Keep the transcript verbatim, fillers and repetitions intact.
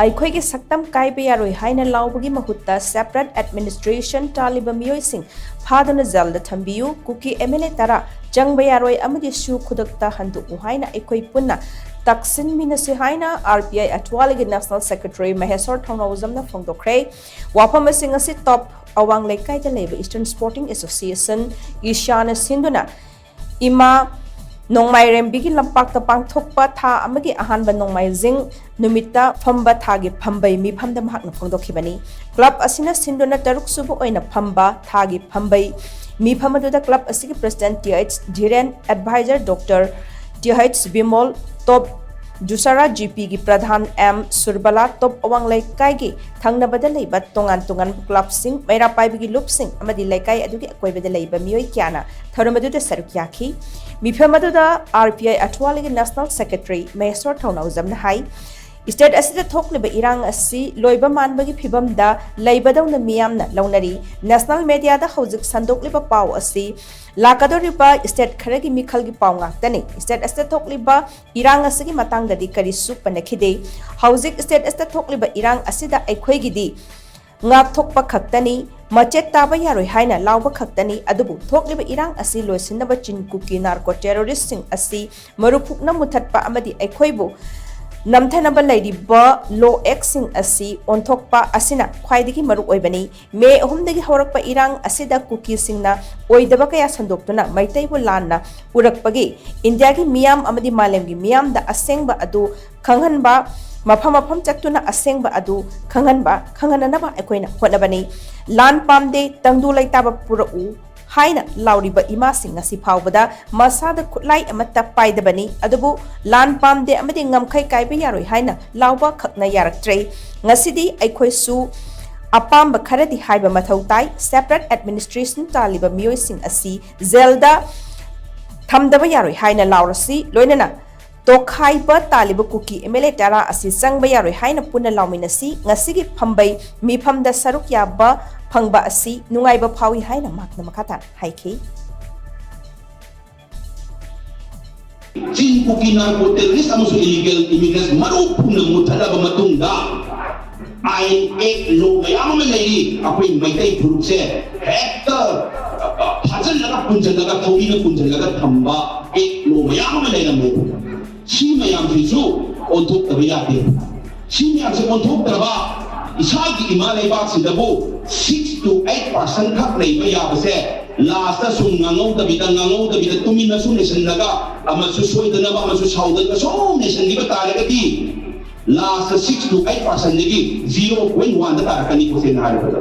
ꯑꯩꯈꯣꯏꯒꯤ ꯁꯛꯇꯝ ꯀꯥꯏꯕ ꯌꯥꯔꯣꯏ ꯍꯥꯏꯅ ꯂꯥꯎꯕꯒꯤ ꯃꯍꯨꯠꯇ separate administration ꯇꯥꯜꯂꯤꯕ ꯃꯤꯑꯣꯏꯁꯤꯡ ꯐꯥꯗꯨꯅ ꯖꯦꯜꯗ ꯊꯝꯕꯤꯌꯨ, ꯀꯨꯀꯤ MLA ꯇꯔꯥ ꯆꯪꯕ ꯌꯥꯔꯣꯏ ꯑꯃꯗꯤ ꯁꯨ ꯈꯨꯗꯛꯇ ꯍꯟꯗꯣꯛꯎ ꯍꯥꯏꯅ ꯑꯩꯈꯣꯏ ꯄꯨꯟꯅ ꯇꯛꯁꯤꯟꯃꯤꯟꯅꯁꯤ ꯍꯥꯏꯅ RPI ꯑꯊ꯭ꯋꯥꯂꯤꯒꯤ National Secretary ꯃꯍꯦꯁꯣꯔ ꯊꯧꯅꯥꯎꯖꯝꯅ ꯐꯣꯡꯗꯣꯛꯈ꯭ꯔꯦ꯫ ꯋꯥꯐꯝ ꯑꯁꯤꯡ ꯑꯁꯤ ꯇꯣꯞ ꯑꯋꯥꯡ ꯂꯩꯀꯥꯏꯗ ꯂꯩꯕ Eastern Sporting Association, ꯏꯁꯥꯅ ꯁꯤꯟꯗꯨꯅ ꯏꯃꯥ ꯅꯣꯡꯃꯥꯏꯔꯦꯝꯕꯤꯒꯤ ꯂꯝꯄꯥꯛꯇ ꯄꯥꯡꯊꯣꯛꯄ ꯊꯥ ꯑꯃꯒꯤ ꯑꯍꯥꯟꯕ ꯅꯣꯡꯃꯥꯏꯖꯤꯡ ꯅꯨꯃꯤꯠꯇ ꯐꯝꯕ ꯊꯥꯒꯤ ꯐꯝꯕꯩ ꯃꯤꯐꯝꯗ ꯃꯍꯥꯛꯅ ꯐꯣꯡꯗꯣꯛꯈꯤꯕꯅꯤ꯫ ꯀ꯭ꯂꯕ ꯑꯁꯤꯅ ꯁꯤꯟꯗꯨꯅ ꯇꯔꯨꯛ ꯁꯨꯕ ꯑꯣꯏꯅ ꯐꯝꯕ ꯊꯥꯒꯤ ꯐꯝꯕꯩ ꯃꯤꯐꯝ ꯑꯗꯨꯗ ꯀ꯭ꯂꯕ ꯑꯁꯤꯒꯤ President Th Dhiren, Advisor Doctor Th Bimol, ꯇꯣꯞ ꯖꯨꯁꯥꯔꯥ GPꯒꯤ ꯄ꯭ꯔꯙꯥꯟ M ꯁꯨꯔꯕꯂꯥ, ꯇꯣꯞ ꯑꯋꯥꯡ ꯂꯩꯀꯥꯏꯒꯤ ꯊꯪꯅꯕꯗ ꯂꯩꯕ ꯇꯣꯉꯥꯟ ꯇꯣꯉꯥꯟꯕ ꯀ꯭ꯂꯕꯁꯤꯡ, ꯃꯩꯔꯥ ꯄꯥꯏꯕꯤꯒꯤ ꯂꯨꯞꯁꯤꯡ ꯑꯃꯗꯤ ꯂꯩꯀꯥꯏ ꯑꯗꯨꯒꯤ ꯑꯀꯣꯏꯕꯗ ꯂꯩꯕ ꯃꯤꯑꯣꯏ ꯀꯌꯥꯅ ꯊꯧꯔꯝ ꯑꯗꯨꯗ ꯁꯔꯨꯛ ꯌꯥꯈꯤ꯫ ꯃꯤꯐꯝ ꯑꯗꯨꯗ RPI ꯑꯊ꯭ꯋꯥꯂꯤꯒꯤ National Secretary ꯃꯍꯦꯁꯣꯔ ꯊꯧꯅꯥꯎꯖꯝꯅ ꯍꯥꯏ, state ꯑꯁꯤꯗ ꯊꯣꯛꯂꯤꯕ ꯏꯔꯥꯡ ꯑꯁꯤ ꯂꯣꯏꯕ ꯃꯥꯟꯕꯒꯤ ꯐꯤꯕꯝꯗ ꯂꯩꯕꯗꯧꯅ ꯃꯤꯌꯥꯝꯅ ꯂꯧꯅꯔꯤ꯫ National mediaꯗ ꯍꯧꯖꯤꯛ ꯁꯟꯗꯣꯛꯂꯤꯕ ꯄꯥꯎ ꯑꯁꯤ ꯂꯥꯛꯀꯗꯧꯔꯤꯕ state ꯈꯔꯒꯤ ꯃꯤꯈꯜꯒꯤ ꯄꯥꯎ ꯉꯥꯛꯇꯅꯤ꯫ State ꯑꯁꯤꯗ ꯊꯣꯛꯂꯤꯕ ꯏꯔꯥꯡ ꯑꯁꯤꯒꯤ ꯃꯇꯥꯡꯗꯗꯤ ꯀꯔꯤꯁꯨ ꯄꯟꯅꯈꯤꯗꯦ꯫ ꯍꯧꯖꯤꯛ state ꯑꯁꯤꯗ ꯊꯣꯛꯂꯤꯕ ꯏꯔꯥꯡ ꯑꯁꯤꯗ ꯑꯩꯈꯣꯏꯒꯤꯗꯤ ꯉꯥꯛꯊꯣꯛꯄ ꯈꯛꯇꯅꯤ, ꯃꯆꯦꯠ ꯇꯥꯕ ꯌꯥꯔꯣꯏ ꯍꯥꯏꯅ ꯂꯥꯎꯕ ꯈꯛꯇꯅꯤ꯫ ꯑꯗꯨꯕꯨ ꯊꯣꯛꯂꯤꯕ ꯏꯔꯥꯡ ꯑꯁꯤ ꯂꯣꯏꯁꯤꯟꯅꯕ ꯆꯤꯟ ꯀꯨꯀꯤ narco terroristꯁꯤꯡ ꯑꯁꯤ ꯃꯔꯨ ꯐꯨꯛꯅ ꯃꯨꯊꯠꯄ ꯑꯃꯗꯤ ꯑꯩꯈꯣꯏꯕꯨ ꯅꯝꯊꯅꯕ ꯂꯩꯔꯤꯕ law actꯁꯤꯡ ꯑꯁꯤ ꯑꯣꯟꯊꯣꯛꯄ ꯑꯁꯤꯅ ꯈ꯭ꯋꯥꯏꯗꯒꯤ ꯃꯔꯨ ꯑꯣꯏꯕꯅꯤ꯫ ꯃꯦ ꯑꯍꯨꯝꯗꯒꯤ ꯍꯧꯔꯛꯄ ꯏꯔꯥꯡ ꯑꯁꯤꯗ ꯀꯨꯀꯤꯁꯤꯡꯅ ꯑꯣꯏꯗꯕ ꯀꯌꯥ ꯁꯟꯗꯣꯛꯇꯨꯅ ꯃꯩꯇꯩꯕꯨ ꯂꯥꯟꯅ ꯎꯔꯛꯄꯒꯤ ꯏꯟꯗꯤꯌꯥꯒꯤ ꯃꯤꯌꯥꯝ ꯑꯃꯗꯤ ꯃꯥꯂꯦꯝꯒꯤ ꯃꯤꯌꯥꯝꯗ ꯑꯁꯦꯡꯕ ꯑꯗꯨ ꯈꯪꯍꯟꯕ, ꯃꯐꯝ ꯃꯐꯝ ꯆꯠꯇꯨꯅ ꯑꯁꯦꯡꯕ ꯑꯗꯨ ꯈꯪꯍꯟꯕ, ꯈꯪꯍꯟꯅꯅꯕ ꯑꯩꯈꯣꯏꯅ ꯍꯣꯠꯅꯕꯅꯤ꯫ ꯂꯥꯟ ꯄꯥꯝꯗꯦ, ꯇꯪꯗꯨ ꯂꯩꯇꯥꯕ ꯄꯨꯔꯛꯎ ꯍꯥꯏꯅ ꯂꯥꯎꯔꯤꯕ ꯏꯃꯥꯁꯤꯡ ꯉꯁꯤ ꯐꯥꯎꯕꯗ ꯃꯁꯥꯗ ꯈꯨꯠꯂꯥꯏ ꯑꯃꯠꯇ ꯄꯥꯏꯗꯕꯅꯤ꯫ ꯑꯗꯨꯕꯨ ꯂꯥꯟ ꯄꯥꯝꯗꯦ ꯑꯃꯗꯤ ꯉꯝꯈꯩ ꯀꯥꯏꯕ ꯌꯥꯔꯣꯏ ꯍꯥꯏꯅ ꯂꯥꯎꯕ ꯈꯛꯅ ꯌꯥꯔꯛꯇ꯭ꯔꯦ꯫ ꯉꯁꯤꯗꯤ ꯑꯩꯈꯣꯏꯁꯨ ꯑꯄꯥꯝꯕ ꯈꯔꯗꯤ ꯍꯥꯏꯕ ꯃꯊꯧ ꯇꯥꯏ꯫ Separate administration ꯇꯥꯜꯂꯤꯕ ꯃꯤꯑꯣꯏꯁꯤꯡ ꯑꯁꯤ ꯖꯦꯜꯗ ꯊꯝꯗꯕ ꯌꯥꯔꯣꯏ ꯍꯥꯏꯅ ꯂꯥꯎꯔꯁꯤ꯫ ꯂꯣꯏꯅꯅ ꯇꯣꯈꯥꯏꯕ ꯇꯥꯜꯂꯤꯕ ꯀꯨꯀꯤ MLA ꯇꯔꯥ ꯑꯁꯤ ꯆꯪꯕ ꯌꯥꯔꯣꯏ ꯍꯥꯏꯅ ꯄꯨꯟꯅ ꯂꯥꯎꯃꯤꯟꯅꯁꯤ꯫ ꯉꯁꯤꯒꯤ ꯐꯝꯕꯩ ꯃꯤꯐꯝꯗ ꯁꯔꯨꯛ ꯌꯥꯕ ꯐꯪꯕ ꯑꯁꯤ ꯅꯨꯡꯉꯥꯏꯕ ꯐꯥꯎꯏ ꯍꯥꯏꯅ ꯃꯍꯥꯛꯅ ꯃꯈꯥ ꯇꯥꯅ ꯍꯥꯏꯈꯤ꯫ ꯆꯤꯡ ꯀꯨꯀꯤ ꯅꯥꯔꯀꯣ ꯇꯦꯔꯣꯔꯤꯁ ꯑꯃꯁꯨꯡ ꯏꯂꯤꯒꯦꯜ ꯏꯃꯤꯒ꯭ꯔꯦꯟꯁ ꯃꯔꯨ ꯄꯨꯝꯅ ꯃꯨꯠꯊꯠꯂꯕ ꯃꯇꯨꯡꯗ ꯑꯥꯏꯟ ꯑꯦꯛ ꯂꯣ ꯃꯌꯥꯝ ꯑꯃ ꯂꯩꯔꯤ꯫ ꯑꯩꯈꯣꯏ ꯃꯩꯇꯩ ꯐꯨꯔꯨꯞꯁꯦ ꯍꯦꯛꯇ ꯐꯥꯖꯤꯜꯂꯒ ꯄꯨꯟꯁꯤꯜꯂꯒ ꯊꯧꯔꯤꯅ ꯄꯨꯟꯁꯤꯜꯂꯒ ꯊꯝꯕ ꯑꯦꯛ ꯂꯣ ꯃꯌꯥꯝ ꯑꯃ ꯂꯩꯔꯝꯃꯦ꯫ ꯁꯤ ꯃꯌꯥꯝꯁꯤꯁꯨ ꯑꯣꯟꯊꯣꯛꯇꯕ ꯌꯥꯗꯦ꯫ ꯁꯤ ꯃꯌꯥꯝꯁꯦ ꯑꯣꯟꯊꯣꯛꯇ꯭ꯔꯕ ꯏꯁꯥꯒꯤ ꯏꯃꯥ ꯂꯩꯕꯥꯛꯁꯤꯗꯕꯨ six to eight percent ꯈꯛ ꯂꯩꯕ ꯌꯥꯕꯁꯦ ꯂꯥꯁꯇ ꯁꯨꯝ ꯉꯥꯡꯍꯧꯗꯕꯤꯗ ꯉꯥꯡꯍꯧꯗꯕꯤꯗ ꯇꯨꯃꯤꯟꯅ ꯁꯨꯝ ꯂꯩꯁꯤꯜꯂꯒ ꯑꯃꯁꯨ ꯁꯣꯏꯗꯅꯕ ꯑꯃꯁꯨ ꯁꯥꯎꯗꯅꯕ ꯁꯨꯝ ꯂꯩꯁꯤꯟꯈꯤꯕ ꯇꯥꯔꯒꯗꯤ last six to eight percentꯗꯒꯤ zero point oneꯗ ꯇꯥꯔꯛꯀꯅꯤꯀꯣ ꯁꯦꯡꯅ ꯍꯥꯏꯔꯕꯗ꯫